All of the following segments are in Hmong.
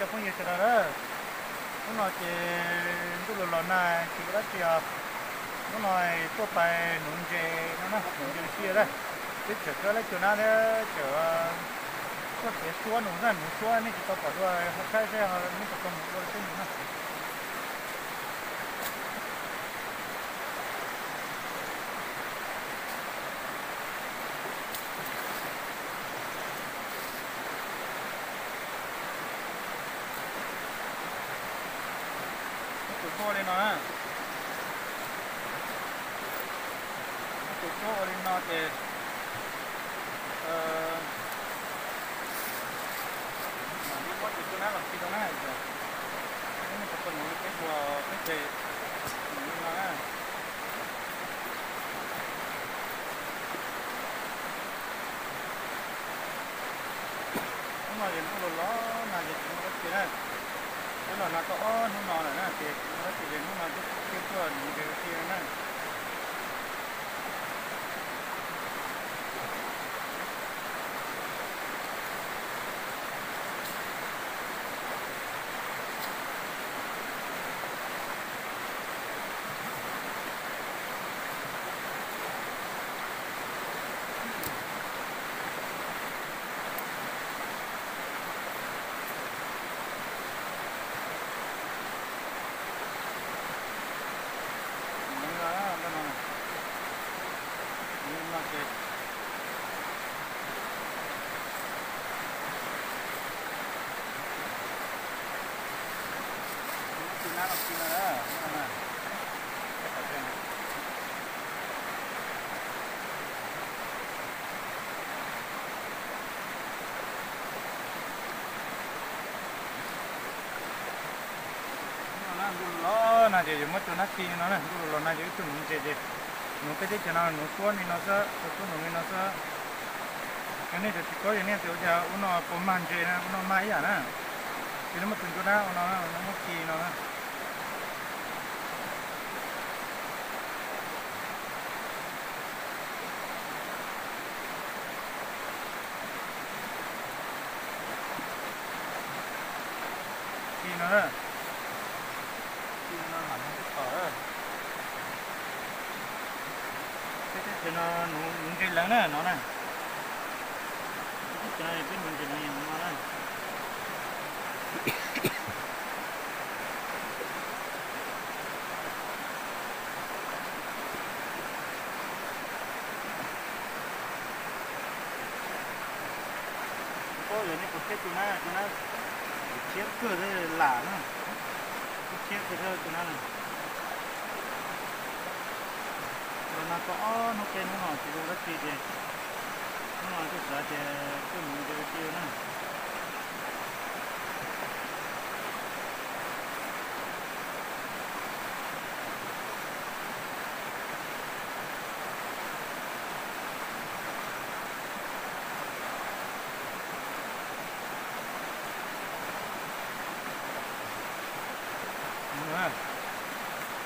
Cov phooj ywg sawv daws na, hnub no ces ntuj los los nag tsis ua dab tsi os. Hnub no tuaj pais nuv ntses no na, nuv ntses sib na. Twb tseem tso lab cua nab thiab tseem tuaj txiav suab nuv xwb, nuv suab nej tsis tau pom dua, ho saib seb ho neb puas tau mus dua seb nuv na. Muab tus tuaj li no na. Muab tus tuaj ua li no ces mam li muab tus tuaj nab los khi rau na. Peb mus tau nuv li peb ua peb ces nuv li no na. Hnub no ces ntuj los los nag ces tsis muaj dab tsi na. Twb los nag tau ob hnub no lawm na ces tsis muaj dab tsi ces hnub no twb thiaj tuaj nuv ntses ua si na. Ntuj los los nag ces yuav muab cua nab khi no na, ntuj los los nag ces wb tuaj nuv ntses ces nuv peb teb chaws no nuv suab li no xwb, tuaj nuv li no xwb. Yog nej tsis paub yog nej tias ua cas ua no puas mag ntses na, ua no mag ib yam na. Ces nej muab tus ncua nab ua no, muab khi no na. Khi no na, khi no mam nug teb tom. Peb teb chaws no nuv ntses leev na no na. Peb teb chaws no peb nuv ntses leev no na. Paub yog nej puas tshiab tus nab, tus nab tshiab kawg thiab lam na, tshiab kawg thiab tus nab na. Los nag tau ob hnub peb hnub no tsis zoo dab tsi ces hnub no tuaj xav tias tuaj nuv ntses ua si na.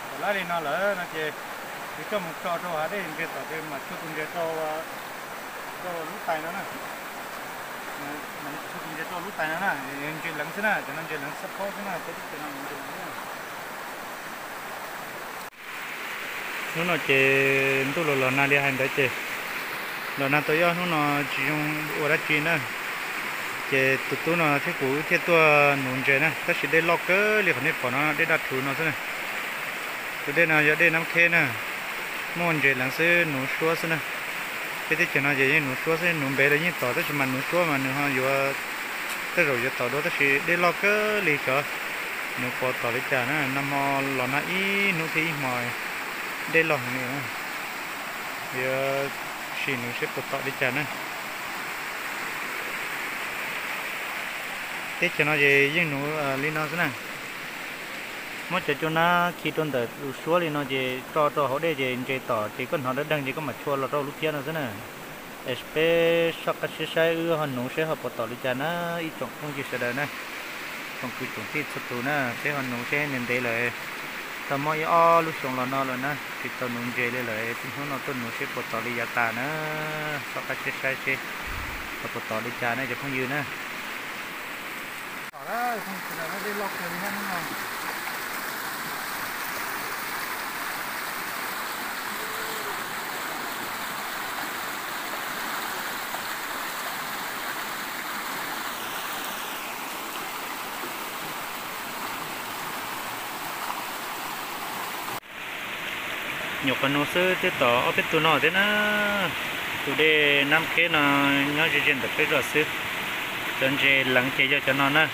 Thaum lawv li no lawm no ces yuav coj mus tso rau hav dej ntses tom ces mam tshuaj tus ntses rau, rau lub tais no na. Mam tshuaj tus ntses rau lub tais no na, ntses leev xwb na, cov no ntses leev xab paub xwb na, peb teb chaws no ntses leev xwb na. Hnub no ces ntuj los los nag li hais ntawd ces los nag tau ib ob hnub no tsis zoo ua dab tsi na. Ces tus tub no thiab kuv wb thiaj tuaj nuv ntses na, tab sis dej loj kawg li qhov nej pom no dej daj rhuv no xwb na. Tus dej no yog dej Nab Kheb na, muaj ntses leev xwb nuv suab xwb na. Peb teb chaws no ces yeej nuv suab xwb, nuv npev los yeej tom tab sis mas nuv suab mas nws ho yuav tej zaum yuav tom dua tab sis dej loj kawg li xyov nws puas tom li cas na. Nag hmo los nag ib hnub thiab ib hmo dej loj heev li na. Yuav sim nuv seb puas tom li cas na. Teb chaws no ces yeej nuv li no xwb na. Muab cov cua nab khi rau ntawm tus suab li no ces tso rau hauv dej ces ntses tom ces koj hnov dawb deeg ces koj mam tshuaj los rau lub phiab no xwb na. Es peb soj qab siab saib wb ho nuv seb ho puas tom li cas na ib tsoom phooj ywg sawv daws na. Tsoom kwv tsoom tij txhua tus na seb ho nuv seb ntev ntev lawm, tau muaj ib ob lub xyoo los no lawm na tsis tau nuv ntses li lawm, hnub no tuaj nuv seb puas tom li yav tas na. Soj qab siab saib seb ho puas tom li cas na cov phooj ywg na. Nyuam qhuav nus xwb twb tom ob peb tug no thiab na. Tus dej Nab Qheb no nyob ze ze ntawm peb zos xwb. Cov ntses leev ces yog cov no na.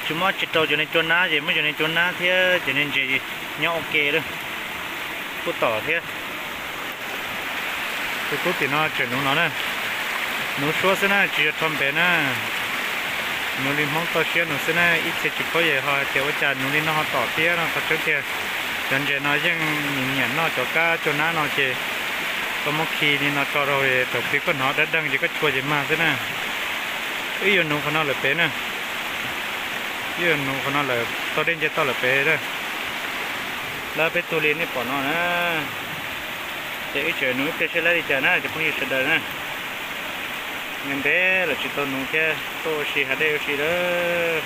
Tsis muaj dab tsi rau cov niag cua nab ces muab cov niag cua nab thiab cov niag ntses nyob ua ke lawm. Kuj tom thiab. Tus tub tim no tseem nuv no na. Nuv suab xwb na, tsis yog rho npev na. Nuv li Hmoob toj siab nuv xwb na, ib txhia tsis paub yam ho hais tias ua cas nuv li no ho tom thiab no qhov tseeb tiag. Cov ntses no yeej nyiam nyiam noj cov kab cua nab no ces koj muab khi li no tso rau thaum twg koj hnov dawb deeg ces koj chua ces mag xwb na. Wb yuav nuv qhov no lawm pem na. Wb yuav nuv qhov no lawm, tau dej nce toj lawm pem na. Lawv peb tug li nej pom no na. Ces wb tseem nuv ib pliag seb lawv li cas na cov phooj ywg sawv daws na. Ntev ntev lawm tsis tau nuv thiab, tuaj ua si hav dej ua si lawm.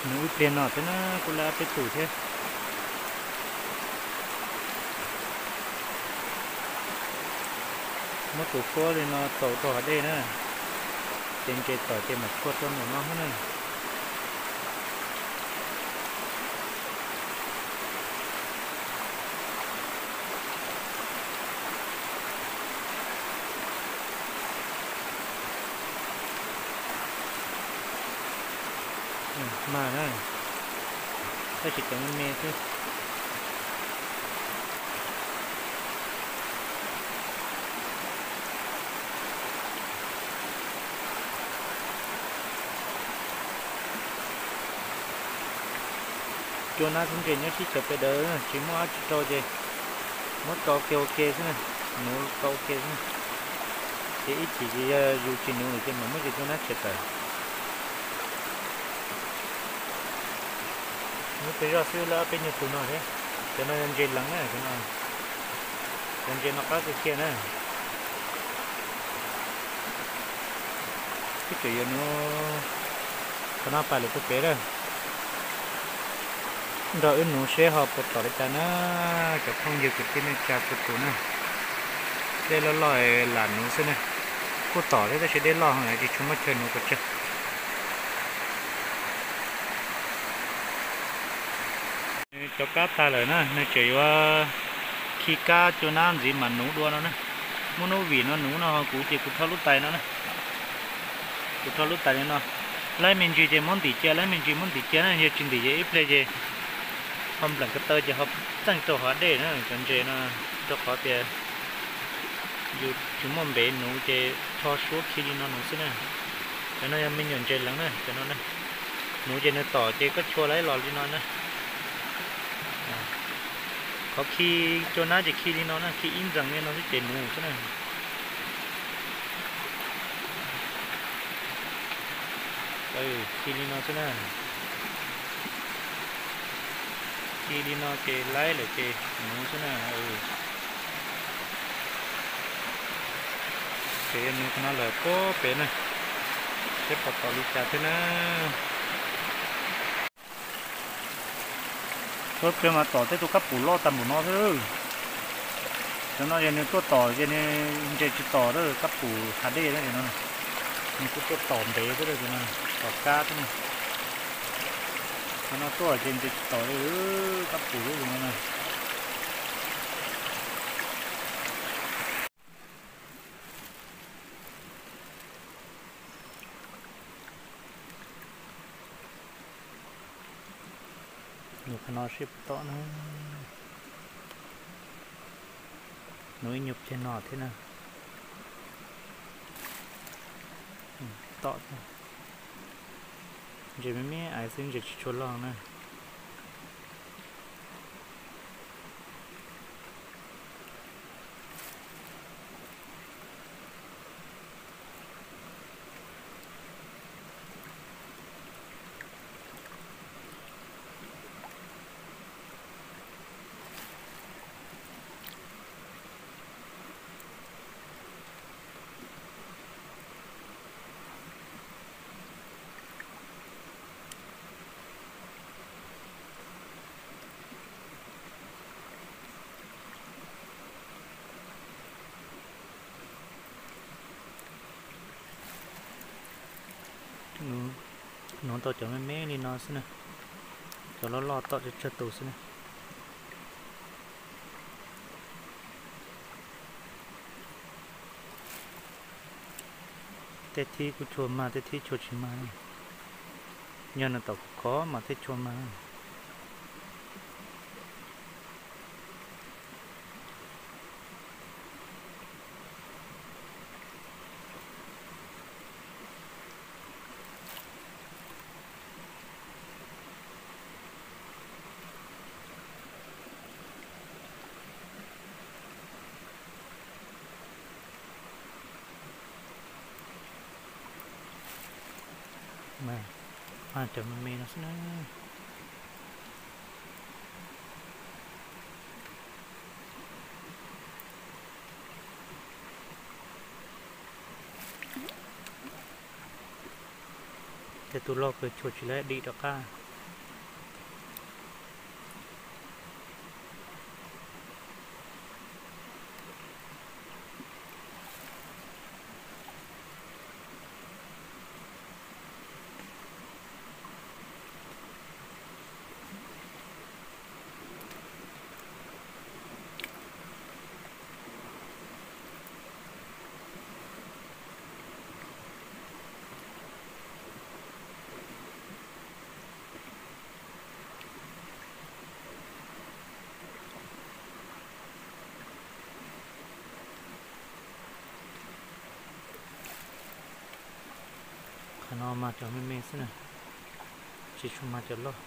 Nuv ib pliag no thiab na, kuj lawv peb tug thiab. Muab tus suab li no tsaus rau hav dej na, ces ntses tom ces mam tshua rau nraum no xwb na. Mag na, tab sis cov me me xwb. Cua nab thiab ntses nyob sib cav pem daws, tsis muaj dab tsi rau ces muab tso ua ke ua ke xwb na, nuv tso ua ke xwb na. Ces ib chim ces yog yus tsis nuv lawm ces mam muab cov cua nab tshem tawm. Nuv pes zog xwb lawm peb nyuag tus no thiab. Cov no yog ntses leev na, cov no, cov ntses no qab kiag kiag na. Wb tseem yuav nuv qhov no pais lawm puag pem lawm. Nrog wb nuv seb ho puas tom li cas na. Cov phooj ywg kwv tij neej tsa txhua tus na, dej loj loj lam nuv xwb na. Kuj tom thiab tab sis dej loj heev tsis tshua muaj chaw nuv pes tsawg. Cov kab tag lawm na, nws tseem yuav khi kab cua nab ntxiv mam nuv dua no na. Muab hnub vim no nuv no ho kuv ces kuv rho lub tais no na. Kuv rho lub tais li no. Laib me ntsis ces muab ntim cia, laib me ntsis muab ntim cia na, yog tsis ntim ces ib pliag ces ho npleem ko taw ces ho txeej rau hav dej na cov ntses no, rau qhov tias yus tsis muaj npev nuv ces rho suab khi li no nuv xwb na. Cov no yog me nyuam ntses leev na, cov no na. Nuv ces nws tom ces koj tshua laib los li no na. Qhov khi cua nab ces khi li no na, khi ib ntxees li no xwb ces nuv xwb na. Khi li no xwb na. Khi li no ces laib lawm ces nuv xwb na. Ces yog nuv qhov no lawm puag pem na, seb puas tom li cas thiab na. Suab pliag mas tom tej tus kab pum loj tag npaum no xwb. Cov no yog nws tuaj tom ces nws ntses tsis tom lawm, kab pum hav dej no, nws kuj tuaj tom ntev xwb, tom kab xwb na. Cov no tuaj ces ntses tsis tom li, kab pum xwb no na. Nws qhov no seb puas tom na. Nws ib nyuag pliag no thiab na. Tom thiab. Ntses me me ais xwb, ntses tsis tshua loj na. Nuv tau cov me me li no xwb na, cov loj loj tom tsawg tsawg tus xwb na. Tej thib kuj tshua mag, tej thib tshua tsis mag. Yog nws tom khov khov mas thiaj tshua mag. Mag cov me me no xwb na. Tej tug loj kawg tshua tsis laib dim rov qab. Qhov no mag cov me me xwb na, tsis tshua mag cov loj.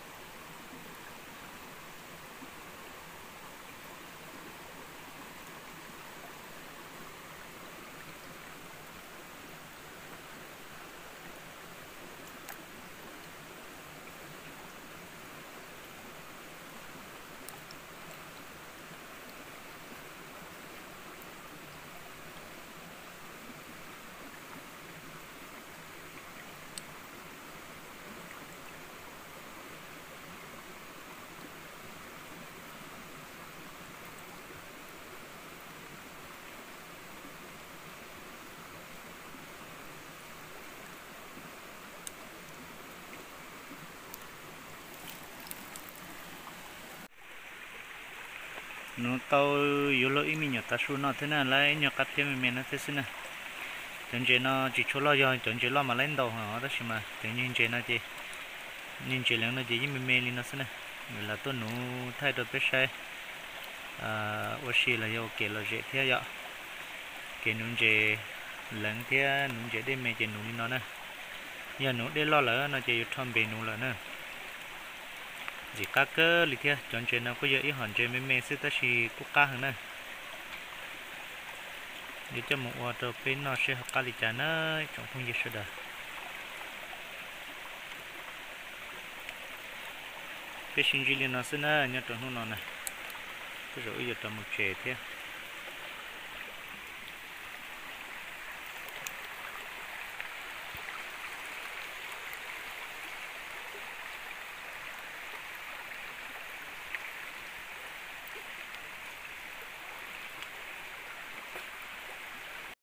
Nuv tau yuav luag ib me nyuam tav su no thiab na, lawv ib nyuag qab phiab me me no thiab xwb na. Cov ntses no tsis tshua loj, yog cov ntses loj mas laib ntau os, tab sis mas cov niag ntses no ces, niag ntses leev no ces yeej me me li no xwb na. Lam tuaj nuv thaij rau peb saib ua si los yog ua kev lom zem thiab yom. Kev nuv ntses leev thiab nuv ntses dej me ces nuv li no na. Yog nuv dej loj lawm no ces yuav rho npes nuv lawm na. Ntxim qab kawg li thiab, cov ntses no kuj yog ib hom ntses me me xwb tab sis kuj qab heev na. Yuav coj mus ua rau peb noj seb ho qab li cas na tsoom phooj ywg sawv daws. Peb sib ntsib li no xwb na, nyob rau hnub no na, tej zaum wb yuav rov mus tsev thiab.